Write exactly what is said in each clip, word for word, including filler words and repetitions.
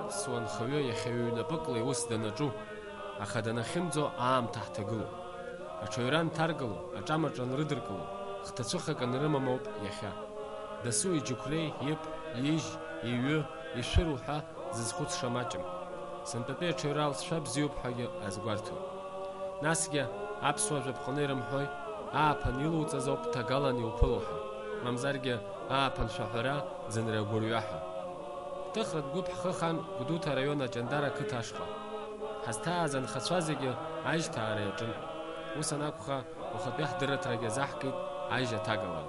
Аԥсуа нхаҩы иахьа ҩнапыкла иус данаҿу, аха данахьымӡо аамҭа ҳҭагылоуп. Аҽаҩра нҭаргыло, аҿамаҿа нрыдыркыло, хҭацәыхак анрымам ауп иахьа. Дасу иџьықәреи, иԥ, ижь, иҩы, ишәыр уҳәа зызхәыцша маҷым. Сынтәатәи аҽаҩра алҵшәа бзиоуп ҳәагьы азгәарҭоит. Насгьы аԥсуа жәаԥҟаны ирымҳәои, ааԥын илуҵаз ауп ҭагалан иуԥыло ҳәа, мамзаргьы ааԥын шәаҳәара, ӡынра гәырҩа ҳәа. Ҭыхратә гәыԥ ҳхы хан Гәдоуҭа араион Аҷандара ақыҭа ашҟа. Ҳазҭааз анхацәа зегьы ажьҭаара иаҿын. Ус анакәха, уахатәи ҳдырраҭарагьы азаҳкит ажь аҭагалан.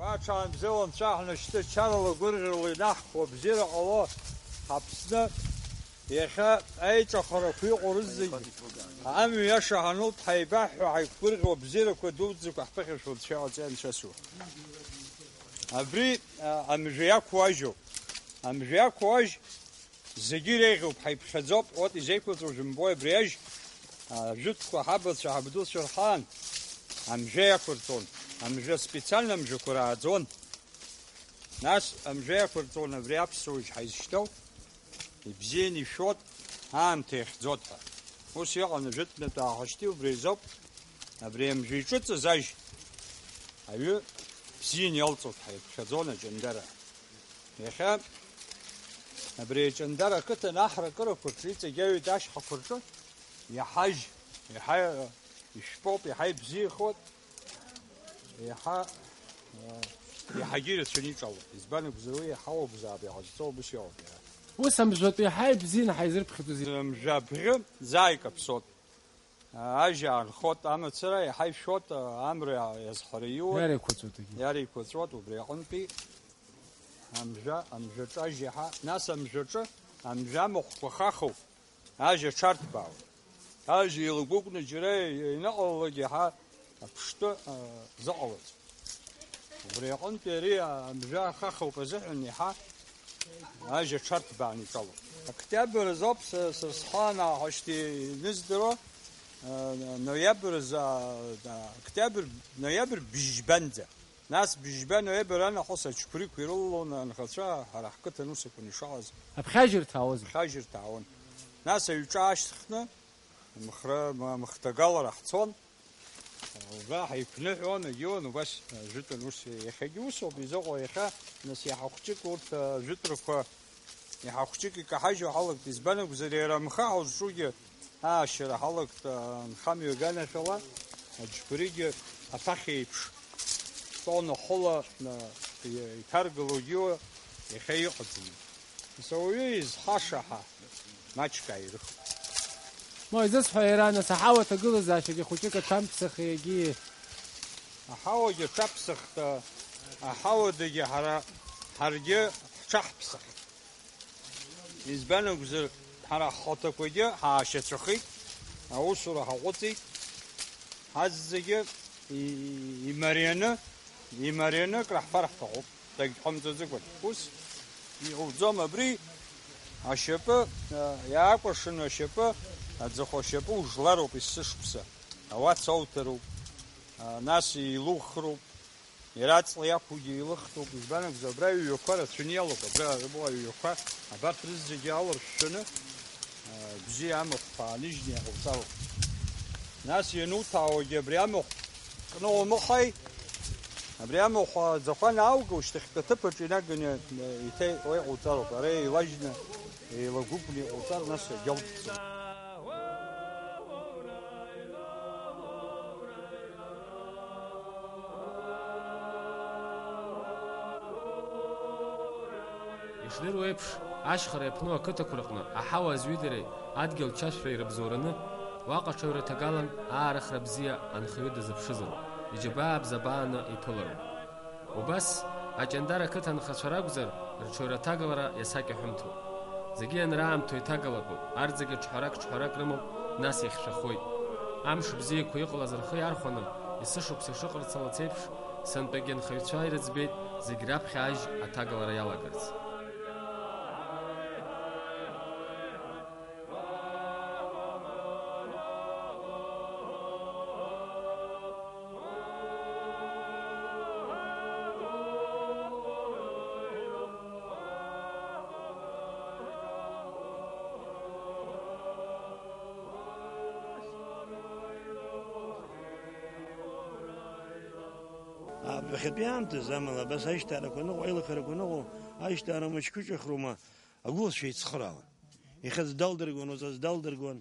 Уа ҽаанбзиала анцәа ҳнашьҭы, чарала гәырӷьарала инаҳхуа бзиара ҟало ҳаԥсны, иахьа аиҿахарақәа иҟоу рызегь амҩа иаша ҳанылт, ҳаибаҳҳәо ҳаиқәгәырӷьо, абзиарақәа дуӡӡақәа ҳԥыхьашәо Анцәа иҟаҵеи анцәа су. Абри, а, амжәа иақәуажьуп. Амжәа иақәуажь, зегьы иреиӷьуп, ҳаиԥхьаӡоуп, урҭ изеиқәырҵо жәымбои, абри ажь, а, жәытәқәа ҳабацәа, ҳабдуцәа рхаан амжәа иақәырҵон, амжәа специально амжәақәа рааӡон. Нас амжәа иақәырҵон абри аԥсуа ижь ҳаизшьҭоу, ибзианы ишәот, аамҭа иахьӡот ҳәа. Ус иҟан ажәытәнатә аахашьҭи убри азоуп, абри амжәа иҿыҵыз ажь аҩы бзианы иалҵуеит ҳәа иԥхьаӡон аҷандара. Иахьа абри аҷандара ақыҭан аҳракырақәа рҿы иҵегьаҩит ашьхақәа рҿы иаҳа ажь, иаҳа ишәпоуп, иаҳа ибзиахоит, иаҳа, э, иаҳагьы ирацәаны иҿалоит. Избан акәзар, уи иаҳа уакәзаап иҟазҵо, убас иоуп иара. Ус амжәатәи иаҳа ибзианы ҳаизырԥхьаӡоз. Мжәа абӷьы заа икаԥсоит. Ажьа аанхоит, амацара иаҳа ишәоит, амра иазҳара иуа. Иара еиқәаҵәоит егьи. Иара еиқәаҵәоит, убри аҟынтәи амжәа, амжәаҿы ажьа иаҳа, нас амжәаҿы, амжәа амахәқәа хахоуп, ажьа аҽарҭбаауеит. Ажьа еилагәыкны џьара инаҟалалак иаҳа аԥштәы, а, зыҟалаз. Убри аҟынтәи ари амжәа ахахоуп азыҳәан иаҳа ажьа аҽарҭбааны иҿалоит. Октиабр азоуп са, са схаанаа ҳашьҭа иныздыруа, а, ноиабр азы, а, октиабр, ноиабр бжьбанӡа. Нас бжьба ноиабр анахыс аџьқәреиқәа ирылалон анхацәа ҳара ҳқыҭан ус акәын ишаҟаз. Аԥхьажьырҭа аауазма? Аԥхьажьырҭа аауан. Нас аҩҿа аашьҭыхны, Мхра-, м-, мхҭагалара ҳцон. Убра ҳаиқәныҳәон, егьиуан, убас, э, жәытәан ус, иахьагьы усоуп изыҟоу, иахьа, нас, иаҳа хәҷык урҭ, э, жәытәрақәа, иаҳа хәҷык икаҳажьуа ҳалагт, избан акәзар, иара амха ҳазҿугьы аашьара ҳалагт, э, нхамҩа аганахьала, аџьқәреигьы аҭахь еиԥш, тонна хәыла, э, и-, иҭаргалогьы иахьа иҟаӡам. Нас ауаҩы изхашаҳа маҷк ааирыхуеит. Ма изысҳәа иара, нас, аҳауа аҭагылазаашьагьы хәыҷык аҽамԥсахи егьи. Аҳауагьы аҽаԥсахт, аҳауадагьы ҳара, ҳаргьы ҳҽаҳԥсахт. Избан акәзар, ҳара ҳхаҭақәагьы ҳаашьацәахеит, аусура ҳаҟәыҵит. Ҳазегьы и-, и-, имарианы, имарианы акраҳфар ҳҭахуп, дагьҟамҵаӡакәан. Ус иҟауҵом абри, ашьапы, а, иаакәыршаны ашьапы, аӡахәа ашьапы ужлароуп есышықәса. Ауац ауҭароуп, а, нас еилухроуп, иара аҵла иақәугьы еилыхтәуп, избан акәзар, абра ҩҩақәа рацәаны иалоуп, абра арбоу аҩҩақәа, абарҭ рызегьы аларшәшәаны, а, бзиа амахәқәа ааныжьны иҟауҵароуп. Нас иануҭаауагьы абри амахә кны умыхәеи, абри амахә аӡахәа анаауга, ушьҭахьтәи аҭыԥ аҿы инаганы, э, еиҭа уа иҟауҵароуп. Ара еилажьны, еилагәыкны иҟауҵар, нас агьалҵӡом. Ишдыру еиԥш, ашьхара иаԥну ақыҭақәа рҟны аҳауа азҩыдареи адгьыл чашәреи рыбзоураны, уаҟа аҽаҩра ҭагалан аарыхра бзиа анхаҩы дазыԥшызароуп, иџьабаа бзабааны иԥылароуп. Убас, Аҷандар ақыҭа анхацәа ракәзар, рҽаҩра аҭагалара иасакьаҳәымҭоуп. Зегьы ианраамҭоу иҭагалатәуп, арҭ зегьы ҽҳәарак-ҽҳәарак рымоуп, нас иахьшәахоит. Амш бзиақәа иҟалаз рхы иархәаны, есышықәса ишыҟарҵалац еиԥш, сынтәагьы анхаҩцәа ирыӡбеит зегь раԥхьа ажь аҭагалара иалагарц. Ҩахьатәи аамҭазы, амала, абас аишьҭаарақәа аныҟоу, аилыхарақәа аныҟоу, аишьҭаара мыч-қыҿахроума, агәылацәа еицхыраауан. Иахьа аӡә далдыргон, уаҵәы аӡә далдыргон.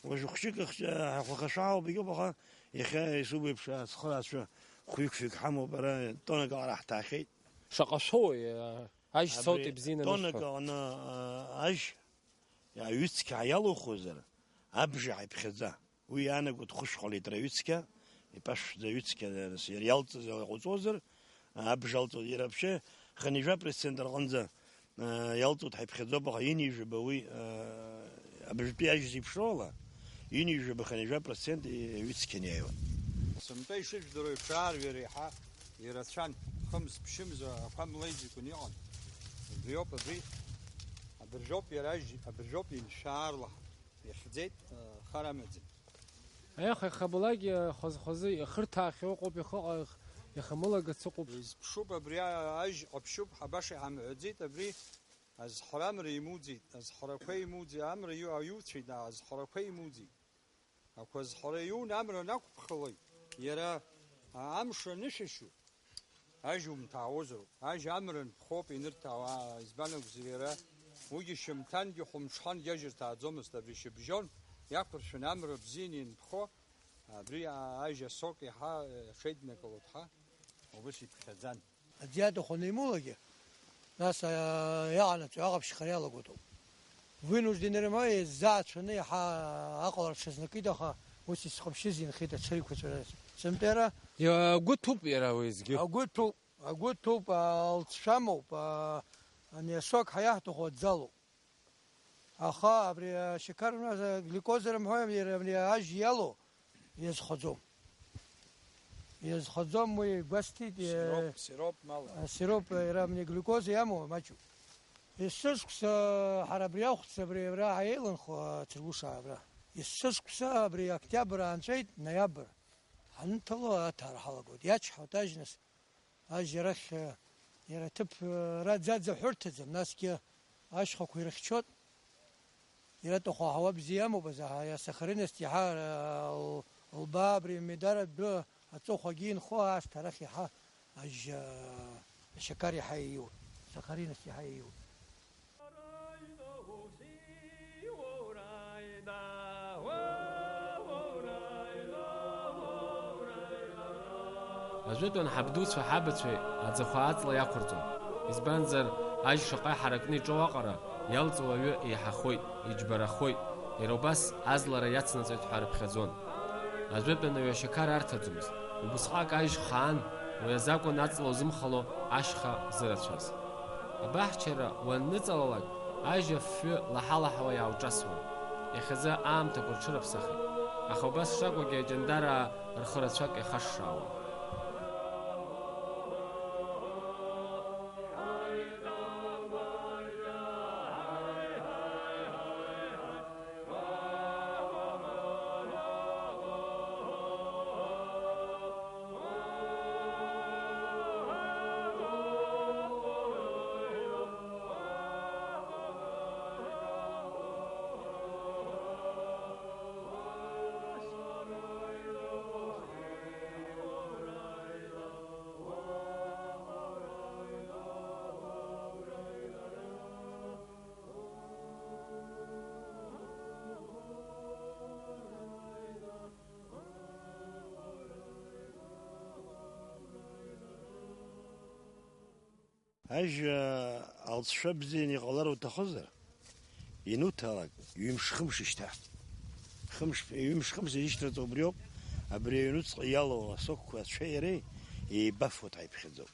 Уажә хәыҷык ахҿа-, ҳахәаха шәаауп, егьоуп, аха иахьа исубеиԥш ацхыраацәа хәҩык-фҩык ҳамоуп, ара тоннак аҟара ҳҭаахьеит. Шаҟа шәоуи, ажь соуҭ ибзианы анышәҭо? Абри тоннак аҟны, а, ажь, аҩыцқьа иалухозар, абжа ҳаиԥхьаӡа. Уи иаанаго хәышәҟа литра аҩыцқьа, ипашәӡа аҩыцқьа, нас иара иалҵыз иаҟәыҵозар, абжа алҵуеит. Иара вообще хынҩажәа процент рҟынӡа, э, иалҵуеит ҳәа иԥхьаӡоуп, аха ҩынҩажәаба уи, э, абыржәтәи ажь зеиԥшроу ала, ҩынҩажәаба хынҩажәа процент аҩыцқьаны иааиуан. Сынтәа ишыжәдыруа еиԥш, аарҩара еиҳа ирацәан, хымз-ԥшьымз ақәа млеиӡакәан иҟан. Убриоуп абри, абыржәоуп иара ажь, абыржәоуп иншәаарлаҳа. Ихьӡеит, э, хар амаӡам. Ех, иахьабалак, э, хаз-хазы ихырҭаахьоу ыҟоуп, ихы-, ихамылагац ыҟоуп. Изԥшуп абри, а-, ажь ҟаԥшьуп, ҳа баша иҳамҳәаӡеит, абри азҳара амра имуӡеит, азҳарақәа имуӡеит, амра иу-, аиуцәеит, а, азҳарақәа имуӡеит. Ақәа азҳара иуны амра анақәԥхалак, иара, а, амш анышәашьу, ажь умҭаауазароуп. Ажь амра анԥхоуп инырҭаауа, избан акәзар иара, уигьы шьымҭангьы хәымҽхангьы ажь рҭааӡомызт, абри шьыбжьон иақәыршәаны амра бзианы ианԥхо, абри ажь асок иаҳа аҽеиднакылоит ҳәа убыс иԥхьаӡан. Аӡиа дыхәаны имоулагьы, нас, а, иаҟанаҵо аҟаԥшьхара иалагоит. Вынужденерым еиззаацәаны иаҳа аҟалара ҽазнакит, аха ус исхымшьыз инхеит аҽеиқәҵәара сымтәера. Иа-, агәы ҭәуп иара уеизгьы. Агәы ҭәуп, агәы ҭәуп, а, алҵшәа амоуп, а, ани асок ҳәа иаҳҭаху аӡы алоуп. Аха абри ашьақар, гликоза рымҳәои, абри, абри ажь иалоу иазхаӡом. Иазхаӡом уи, гәасҭеит, э, сироп, сироп мала. Э, сироп, э, иара абни гликоза иамоу маҷуп. Есышықәса ҳара абри ахәца абри абра ҳаиланхо ацыргәыша абра. Есышықәса абри октиабр аанҵәеит, ноиабр ҳанҭало аҭара ҳалагоит. Иачҳауеит ажь нас. Ажь арахь, э, иара аҭыԥ, э, ра-, ӡаӡа ҳәырҭаӡам, насгьы ашьхақәа ирыхьчоит. Иара тәахәа ҳауа бзиа амоуп, азаҳа, иа сахаринасҭ иаҳа, э, л-, лбаа абри Медар адәы аҵыхәагьы инхо аасҭа арахь иаҳа ажь, э, ашьақар иаҳа ииуп, сахаринасҭ иаҳа ииуп. Ажәытәан ҳабдуцәа ҳабацәеи аӡахәа аҵла иақәырҵон. Избанзар, ажь шаҟа иҳаракны иҿоу аҟара иалҵуа аҩы еиҳахоит, иџьбарахоит, иара убас азлара иацнаҵоит ҳәа рыԥхьаӡон. Ажәытәан аҩы ашьақар арҭаӡомызт. Убысҟак ажь хаан, уи азакәын аҵла узымхало ашьха зырацәаз. Абаҳчара уанныҵалалак, ажь афҩы лаҳа-лаҳауа иаауҿасуан. Иахьазы аамҭақәа рҽырыԥсахит, аха убас шакәугьы аҷандараа рхы рацәак иахашшаауан. Ажь алҵшәа бзианы иҟалар уҭахызар, иануҭалак, ҩымш-хымш ишьҭаҳ. Хымш, ҩымш-хымш изышьҭраҵо убриоуп, абри аҩнуҵҟа иалоу асокқәа ацәеи иареи еибафоит ҳәа иԥхьаӡоуп.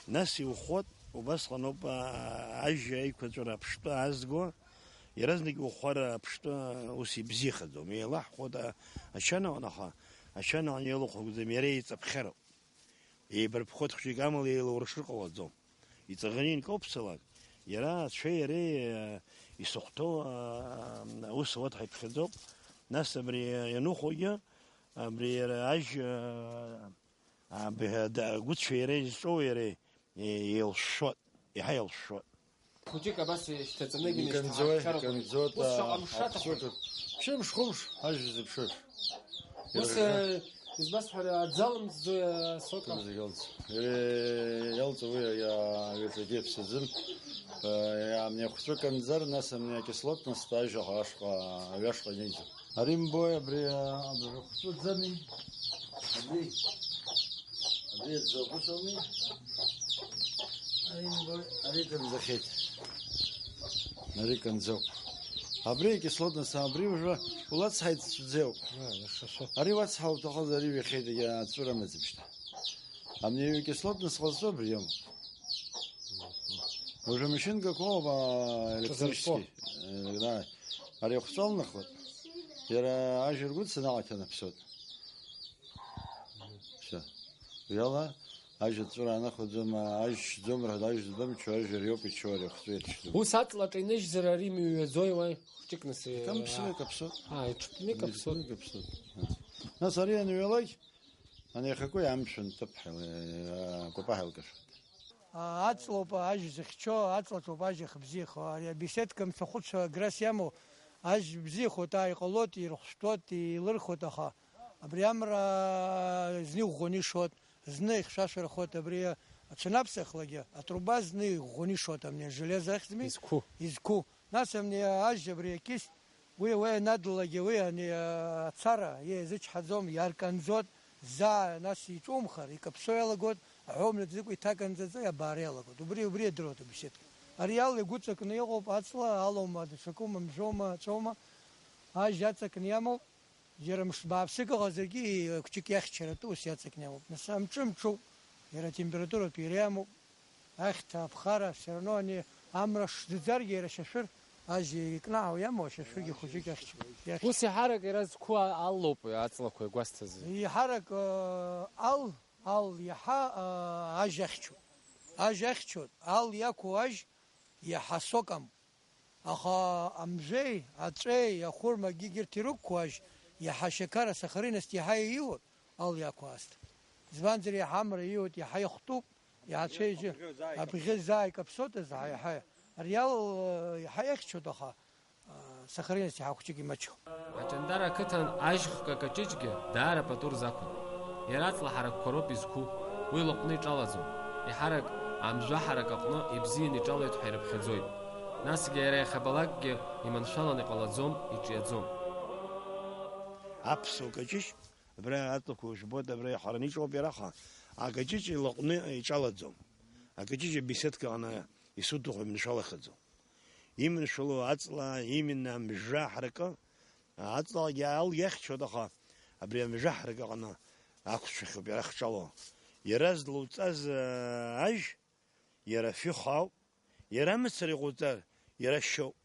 Нас иухәот, Убасҟаноуп, аа, ажьа аиқәаҵәара аԥштәы аазго, иаразнак иухәар аԥштәы ус ибзиахаӡом. Еилаҳхуеит, аа, ачанаҟны, аха ачанаҟны еилыхәгӡам, иара еиҵаԥхьароуп. Еибарԥхоит хәҷык, амала еилауршыр ҟалаӡом. Иҵаӷаны инкоуԥсалак, иара ацәеи иареи, аа, исыхәҭоу, аа, аус ауа дҳаиԥхьаӡоуп. Нас абри ианыхәогьы, абри иара ажь, аа, абри ада-, агәыцәеи иареи зҿоу иареи, е-, еилшшот, еиҳа еилшшот. Хәыҷык абас ишьҭаҵаны Иканӡои, иканӡоит, ус шаҟа мшаҭаху? Ԥшьымш, хәымш ажә зыԥшыз. Ус, э, избасҳәара, аӡы алымҵӡои, э, асока? Зегь алҵ-, э, иалҵ-, уи, э, ҩаҵагьы иаԥсаӡым. Э, амни ахәҵәы канӡар, нас амни акислотность ажәаха ашҟа, аҩашҟа инеиӡом. Ари мбои, абри, абри хәҵәыӡами? Абри, абри аӡоуп, ус ауми? Ари мбои, ари канӡахьеит. Ари канӡоуп. Абри акислотность, абри уже улацҳаит цәӡеуп. Ари уацҳауҭахыз, ари ҩахьеит, егьа аҵәыра амаӡамшьҭа. Амни аҩы кислотность ҟазҵо абри иоума? Уже машинкақәоуп, а, электрический. Э, да. Ари ахәҵәа алнахуеит. Иара ажә ргәы цанаҟьа ҭанаԥсоит. Всё. Уи ала ажь аҵәыра анахәаӡом, ажь шьӡом, рҳәоит, ажь збамчу, ажь ариоуп ичоу, ари ахәҵәа иршьӡом. Ус аҵлаҿы иныжьзар ари мыҩаӡои уаҩ? Хәҷык нас, Иҭамԥсуа, а, икаԥсоит. А, иҽԥны икаԥсоит. Иҭамԥсуа, икаԥсоит. Нас ари аныҩалак, ани ахакәи амшәан ҭыԥҳа, э, акәапаҳәа илкашоит. А, аҵлоуп ажь зыхьчо, аҵлаҿоуп ажь ахьыбзиахо. Ари абеседка мцахәыцәа аграс иамоу ажь бзиахоит, аа, иҟалоит, ирыхәшәтәуеит, илырхуеит, аха абри амра зны иӷәӷәаны ишоит, зны ихьшәашәарахоит, абри ацәанаԥсахлагьы атруба зны иӷәӷәаны ишоит, амни ажелезо ахьӡми? Изқәу. Изқәу. Нас амни ажь абри акист, уи, уи анадлагьы, уи ани, а, ацара, иа изычҳаӡом, иарканӡоит, заа, нас иҿумхар, икаԥсо иалагоит, аҳәомҩа дзыкәа иҭаканӡаӡа иабаара иалагоит. Убри, убри адыруеит абеседка. Ари ала игәыҵакны иҟоуп, аҵла алоума, даҽакума, мжәоума, аҵәоума, ажь аҵакны иамоуп, џьара мш бааԥсык ыҟазаргьы, хәҷык иахьчаратәы ус иаҵакны иамоуп. Нас амҿы мҿуп, иара атемпературатә иара иамоуп. Ахьҭа, аԥхара, все равно ани амра шӡыӡаргьы иара шьашәыр, ажь икнаҳау иамоу ашьашәыргьы хәыҷык иахьчоит. Ус еиҳарак иара зқәу алоуп аҵлақәа игәасҭаз. Еиҳарак, э, ал, ал иаҳа, э, ажь ахьчоит. Ажь ахьчоит, ал иақәу ажь иаҳа сокам. Аха амжәеи, аҵәеи, ахәырмагьы егьырҭ ирықәқәоу ажь иаҳа ашьақар асахаринность иаҳа ииуеит, ал иақәу аасҭа. Избанзар, иаҳа амра ииуеит, иаҳа ихәтәуп, иаҳа цәеижьы, абӷьы заа икаԥсоит азы, ҳа иаҳа, ари ал, иаҳа иахьчоит, аха, а, сахаринность иаҳа хәҷык имаҷхоит. Аҷандара ақыҭан ажь хкы акаҷыҷгьы даара пату рзақәын. Иара аҵла ҳаракқәа роуп изқәу, уи лаҟәны иҿалаӡом. Еиҳарак амжәаҳарак аҟны ибзианы иҿалоит ҳәа ирыԥхьаӡоит. Насгьы иара иахьабалакгьы иманшәалан иҟалаӡом, иҿиаӡом. Аԥсуа каҷыҷ, абра аҵлақәа ужәбоит, абра иҳараны иҿоуп иара, аха акаҷыҷ илаҟәны иҿалаӡом. Акаҷыҷ абеседка аҟны исуҭаху иманшәалахаӡом. Иманшәало аҵла, именно амжәаҳаракы, аҵлагьы ал иахьчоит, аха абри амжәаҳарак аҟны ақәцәахьоуп иара ахҿало. Иара злоуҵаз, аа, ажь, иара фҩы хаауп, иара мацара иҟоуҵар, иара шьоуп.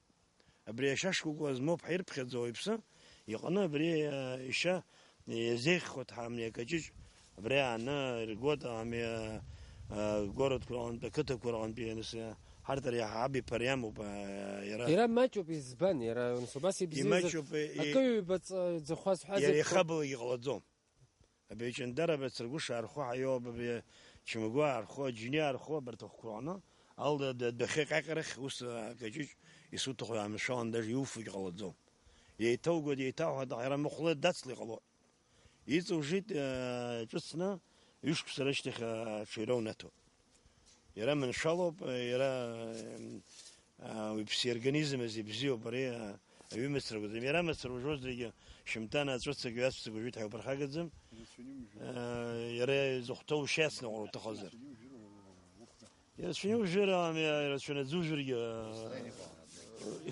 Абри ашьа шкәакәа змоуп ҳирԥхьаӡо ауаҩԥсы, иҟны абри, аа, ишьа иазеиӷьхоит ҳәа амни акаҷыҷ, абри ааны иргоит, ами, аа, городқәа рҟынтә, ақыҭақәа рҟынтә, нас, ҳарҭ ари ҳабиԥара иамоуп, аа, иара. Иара маҷуп, избан, иара, нас, убас ибзиаз Имаҷуп, и-, акы ҩба ҵ-, ӡахәа зҳәаз иара иакәхап. Ихабалагьы ҟалаӡом. Абри Ҷандара, абри Царгәыш аархо, ҳаиоуп, абри Чмагәа аархо, Аџьни аархо, абарҭ ахәқәа рҟны, алда д-, адәахьы аҟьаҟьарахь ус акаҷыҷ исуҭаху иаамшәалан, даже иуфогьы ҟалаӡом. Еиҭаугоит, еиҭауҳәоит, аха иара мыхәла дацла иҟалоит. Иҵужит, э, ҿыцны, ҩышықәса рышьҭахь, э, аҽаҩра унаҭоит. Иара маншәалоуп, иара, м, а, уи ԥси организм азы ибзиоуп, ари, а, аҩымацара акәӡам. Иара мацара ужуазаргьы, шьымҭан аҵәыцак, ҩацәцак ужәит ҳәа иуԥырхагаӡам. А, иара изыхәҭоу шьацныҟәара уҭахозар. Ирацәаҩны ужәыр, ами, ирацәаҩны аӡы ужәыргьы, а,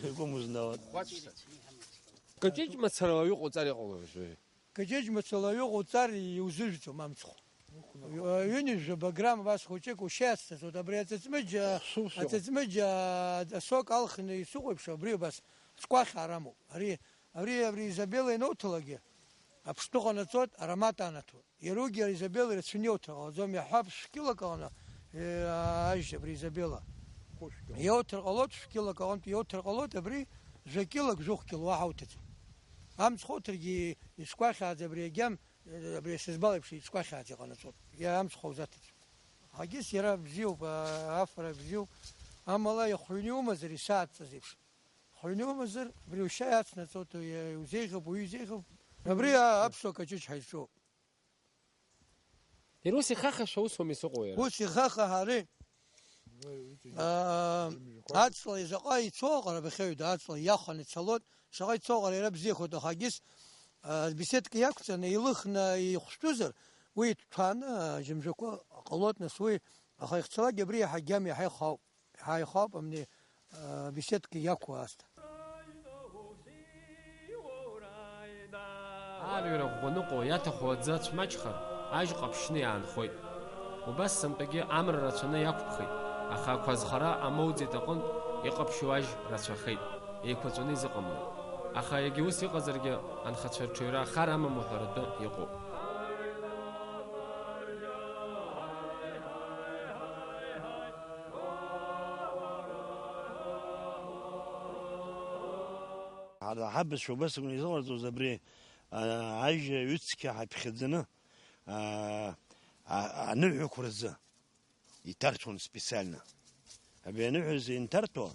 игәы мызнауа. Каҷыҷ мацара уаҩы ҟоуҵар иҟалои уажәы? Каҷыҷ мацара уаҩы ҟоуҵар иузыжәӡом амцхә. Ҩынҩажәаба грамм абас хәыҷык ушьа иацҭаҵоит. Абри аҵыҵмыџь, аҵыҵмыџь, а, асок алхны исыхәеиԥш, абри абас сгәахьаара амоуп. Ари, абри, абри Изабелла иануҭалакгьы, аԥштәы ҟанаҵоит, аромат анаҭоит. Иаругьы ари Изабелла ирацәаны иоуҭар ҟалаӡом, иаҳҳәап, шәкьылак аҟны, э, ажь абри Изабелла. Иоуҭар ҟалоит, шәкьылак аҟынтә иоуҭар ҟалоит, абри жәа кьылак, жәохә кьыл уаҳа уҭаӡом. Амцхә уҭаргьы исгәахьааӡа абри агьам, э, абри асызбал еиԥш исгәахьааӡа иҟанаҵоит. Иара амцхә узаҭаӡом. Ҳагьыс иара бзиоуп, а, афара бзиоуп. Амала ихәҩны иумазар исаадҵаз еиԥш. Хәҩны умазар, абри ушьа иацнаҵоит, уи, узеиӷьуп, уи изеиӷьуп. Абри, а, аԥсуа каҷыҷ ҳаизҿоуп. Иара ус ихахаша усума исыҟоу иара? Ус ихахаҳари, аа, аҵла изаҟа ицо аҟара бахьаҩда, аҵла иахәаны ицалоит, шаҟа ицо аҟара иара бзиахоит, аха агьыс, аа, беседка иақәҵаны, илыхны ихәшәтәызар, уи иҭҭәааны, аа, жьымжәақәа ҟалоит, нас уи, аха ихцалакгьы абри иаҳа гьам, иаҳа ихауп. Ҳаихауп, амни, а, беседка иақәу аасҭа. Аарҩара ӷәӷәаныҟәо иаҭаху аӡы ацәмаҷхар, ажь ҟаԥшьны иаанхоит. Убас сынтәагьы амра рацәаны иақәԥхеит, аха ақәа зхара амоуӡеит аҟынтә, иҟаԥшьу ажь рацәахеит, еиқәаҵәаны изыҟамлеит. Аха егьа ус иҟазаргьы, анхацәа рҽаҩра ахара амам уҳәаратәы иҟоуп. Ҳара ҳабацәа убас акәын изыҟарҵоз абри, а, ажьа ҩыцқьа ҳаԥхьаӡаны, а, а, аныҳәақәа рзы иҭарҭәон специально. Абри аныҳәа зынҭарҭәо,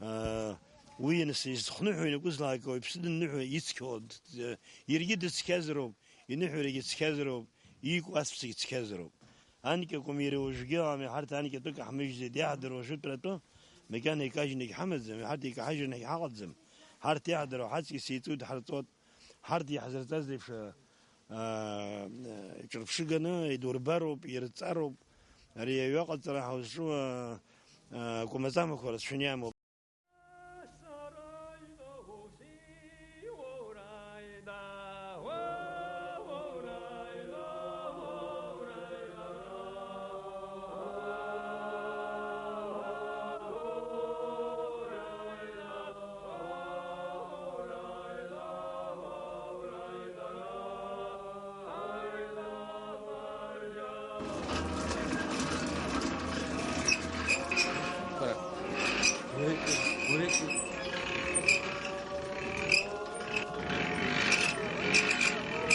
а, уи аныс изхныҳәо ианакәызлак ауаҩԥсы данныҳәо ицқьоу, д-, д-, иаргьы дыцқьазароуп, иныҳәарагьы цқьазароуп, иикуа аҵәцагьы цқьазароуп. Анкьа акәым, иара уажәгьы ами, ҳарҭ анкьатәык ҳмыжьӡеит, иаҳдыруа жәытәратәы, макьана икажьны егьҳамаӡам, ҳарҭ икаҳажьырны егьҳаҟаӡам. Ҳарҭ иаҳдыруа ҳаҵкьыс еиҵоит, ҳарҵоит, ҳарҭ иаҳзырҵаз реиԥш, аа, ҿырԥшыганы идурбароуп, ирҵароуп. Ари аҩы аҟаҵара ҳаузҿу, аа, акәамаҵамақәа рацәаны иамоуп.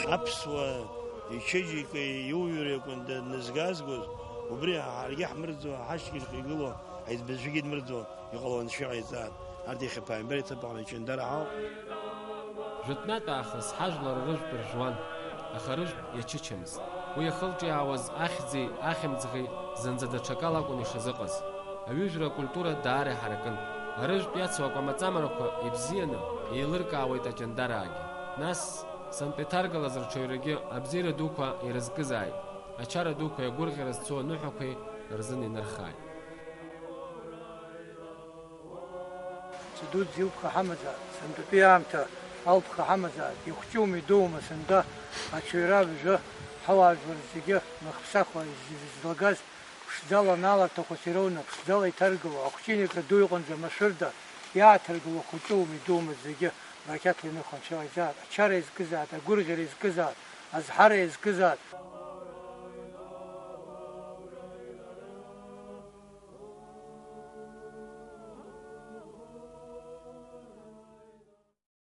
Аԥсуа ичеиџьыкеи иуҩреи акәын данызгазгоз, убри ҳаргьы ҳмырӡуа, ҳашьҭахьҟа игылоу ҳаиҵбызшәагьы дмырӡуа. Иҟало анцәа иҟаиҵааит, арҭ иахьа аԥааимбар иҭыԥ аҟны ичындара ҳауп. Жәытәнатә аахыс ҳажәлар рыжәтә ржәуан, аха рыжәтә иачычамызт. Уи иахылҿиаауаз ахьӡи ахьымӡӷи зынӡа даҽакала акәын ишазыҟаз. Аҩыжәра акультура даара иҳаракын. Арыжәтә иацу акәамаҵамарақәа ибзианы еилыркаауеит аҷандараагьы. Нас, сынтәа иҭаргалаз рҽаҩрагьы абзиара дуқәа ирызкызааит, ачара дуқәеи агәырӷьара зцу аныҳәақәеи рзын инырхааит. Ца дуӡӡа илԥха ҳамазаап, сынтәатәи аамҭа алԥха ҳамазаап, ихәҷума, идуума сынтәа аҽаҩра абжа ҳауаажәлар зегьы мыхԥсахуа излагаз, ԥшӡала аналаҭахәыц ироуны, ԥшӡала иҭаргыло, ахәҷыника ду иҟынӡа машәырда иааҭаргыло хәыҷума, идуума зегьы барақьаҭла иныхо анцәа иҟаиҵааит, ачара иазкызааит, агәырӷьара иазкызааит, азҳара иазкызааит.